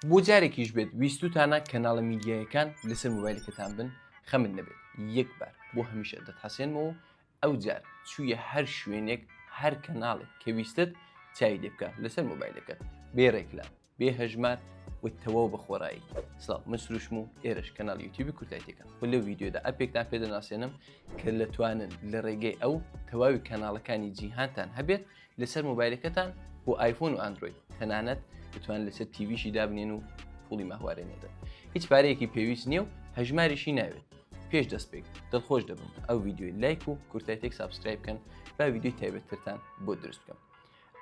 بۆ جارێکیش بێت ویستوتانە کەناڵە میدیایەکان لەسەر مۆبایلەکەتان بن خەمت نەبێت یەک بار بۆ هەمیشە دەتحەسێنمەوە و ئەو جار چوویە هەر شوێنێک هەر کەناڵێک کە ویستت چاوی لێ بکە لەسەر مۆبایلەکەت بێ ڕێکلام بێ هەژمار و تەواو بە خۆڕایی. سڵاو من سروشم و ئێرەش کەناڵی یوتیوبی کوردایتیەکان و لەو ڤیدیۆدا ئەپێکتان پێ دەناسێنم کە لەتوانن لە ڕێگەی ئەو تەواوی کەناڵەکانی جیهانتان هەبێت لەسەر مۆبایلەکەتان بۆ ئایفۆن و ئەندرۆید تەنانەت دەتوان لەسەر تیویشی دابنێن و پوڵی ماهوارێ نەدەن هیچ پارەیەکی پێویست نییە و هەژماریشی ناوێت پێش دەست پێک دڵخۆش دەبم ئەو ڤیدیۆی لایک و کورتایتێک subscribe بکەن با ڤیدیۆی تایبەتترتان بۆ دروست بکەم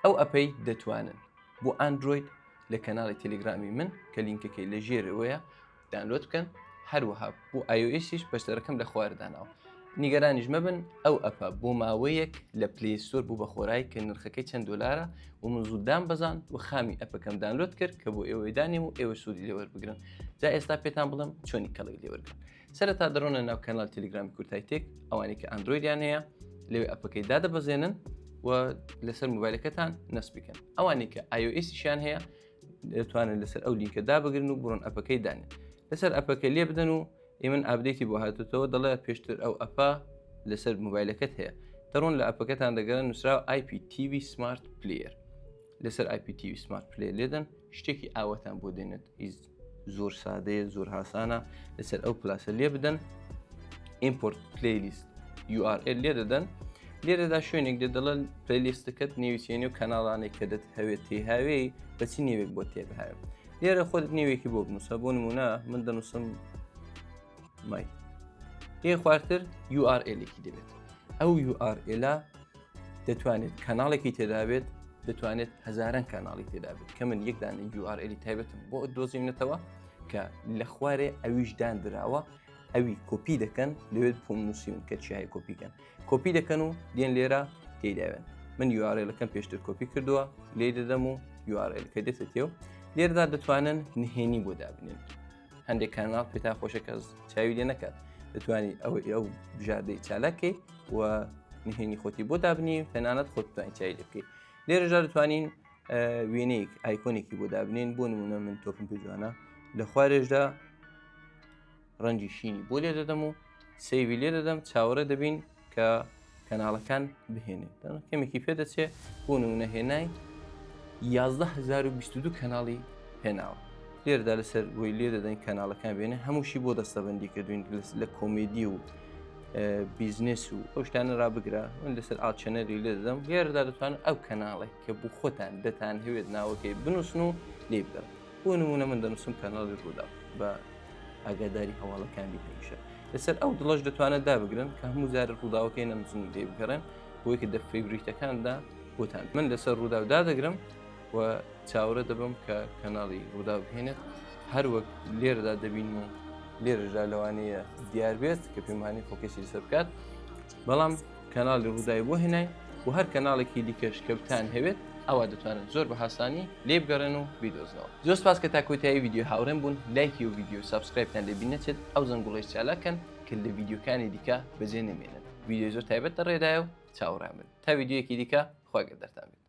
ئەو ئەپەی دەتوانن بۆ ئەندرۆید لە کەناڵی تەلگرامی من کە لینکەکەی لە ژێرەوەیە دانلۆد بکەن هەروەها بۆ iOS یش بەستەرەکەم لە خوار داناوە نیگەرانیش مەبن ئەو ئەپە بۆ ماوەیەک لە Play Store بوو بە خۆرای کە نرخەکەی چەند دۆلارە و من زوو دام بەزان و خامی ئەپەکەم دانلۆد کرد کە بۆ ئێوەی دانێم و ئێوە سوودی لێوەربگرن جا ئێستا پێتان بڵم چۆنی کەڵک لێوەرگن سەرەتا دەڕۆنە ناو کەناڵ تەلگرامی کورتای تێک ئەوانەی کە ئەندرۆیدیان هەیە لەوێ ئەپەکەی دادەبەزێنن و لەسەر مۆبایلەکەتان نەسبیکەن ئەوانەی کە iOS یشیان هەیە دەتوانن لەسەر ئەو لینکە دابگرن و بڕۆن ئەپەکەی دانێن لەسەر ئەپەکە لێ بدەن و ئێمن update ی بۆ هاتوتەوە دەڵێ پێشتر ئەو ئەپە لەسەر مۆبایلەکەت هەیە دەڕۆن لە ئەپەکەتان دەگەرن نووسراوە IPTV Smart Player لەسەر IPTV Smart Player لێدەن شتێکی ئاوەتان بۆ دێنێت هیچ زۆر سادەیە زۆر هاسانە لەسەر ئەو plus ە لێ بدەن import playlist URL لێ دەدەن لێرەدا شوێنێک دێ دەڵێن playlist ەکەت نێویچێنی و کەناڵانێک کە دەت هەوێت تێهاوێی بە چی نێوێک بۆ تێبهاوێ لێرە خۆت نێوێکی بۆ بنووسە بۆ نمونە من دەنووسم my لێ خوارتر URL ێکی دەبێت ئەو URL ە دەتوانێت کەناڵێکی تێدابێت دەتوانێت هەزاران کەناڵی تێدابێت کە من یەکدانە URL ی تایبەتم بۆ دۆزیونەتەوە کە لە خوارێ ئەویش دانراوە ئەوی کۆپی دەکەن لەوێت پۆم نووسیون کە چیای کۆپیکەن کۆپی دەکەن و دێن لێرە تێداوێن من URL ەکەم پێشتر کۆپی کردووە لێ دەدەم و URL ەکە دێتە تێو لێرەدا دەتوانن نهێنی بۆ دابنێن هەندێک کاناڵ پێتان خۆشە کەس چاوی لێ نەکات دەتوانی ئەو ئەو بژاردەی چالاکەی و نهێنی خۆتی بۆ دابنی تەنانەت خۆت بتوانین چای لێ بکەیت لێرەژا دەتوانین وێنەیەک ئایکۆنێکی بۆ دابنین بۆ نمونە من تۆپم پێ جوانە لە خوارێشدا ڕەنگی شینی بۆ لێ دەدەم و save ی لێ دەدەم چاوەڕێ دەبین کە کەناڵەکان بهێنێت کەمێکی پێ دەچێ بۆ نمونە هێنای 11022 کەناڵی هێناوە لێرەدا لەسەر بۆی لێ دەدەین کەناڵەکان بێنێ هەمووشی بۆ دەستەبندی کردوین لە کۆمیدی و بیزنس و ئەو شتانە ڕابگرە من لەسەر all channel ی لێ دەدەم لێرەدا دەتوانن ئەو کەناڵێک کە بۆ خۆتان دەتان هەوێت ناوەکەی بنووسن و لێ بگەڕن بۆ نمونە من دەنووسم کەناڵی ڕوودا بە ئاگاداری هەواڵەکان بی هەمیشە لەسەر ئەو دڵەش دەتوانێت دابگرن کە هەموو جارە ڕووداوەکەی نەنووسن و لێ بگەڕێن بۆی کە دە favorite ەکاندا بۆتان من لەسەر ڕووداو دادەگرم و چاوەڕێ دەبم کە کەناڵی ڕووداو بهێنێت هەروەک لێرەدا دەبین و لێرەدا لەوانەیە دیار بێت کە پێمانی focus ی لەسەر بکات بەڵام کەناڵی ڕووداوی بۆ هێناین و هەر کەناڵێکی دیکەش کە بتان هەوێت ئەوا دەتوانن زۆر بە هاسانی لێ بگەڕێن و بیدۆزنەوە. زۆر سپاس کە تا کۆتایی ڤیدیۆ هاوڕێم بوون لایکی و ڤیدیۆ subscribe تان لەبیر نەچێت ئەو زەنگوڵەیش چالاک کەن کە لە ڤیدیۆکانی دیکە بەجێ نەمێنن ڤیدیۆی زۆر تایبەت لە ڕێدایە و چاوەڕێیان بن تا ڤیدیۆیەکی دیکە خوا گەردارتان بێت.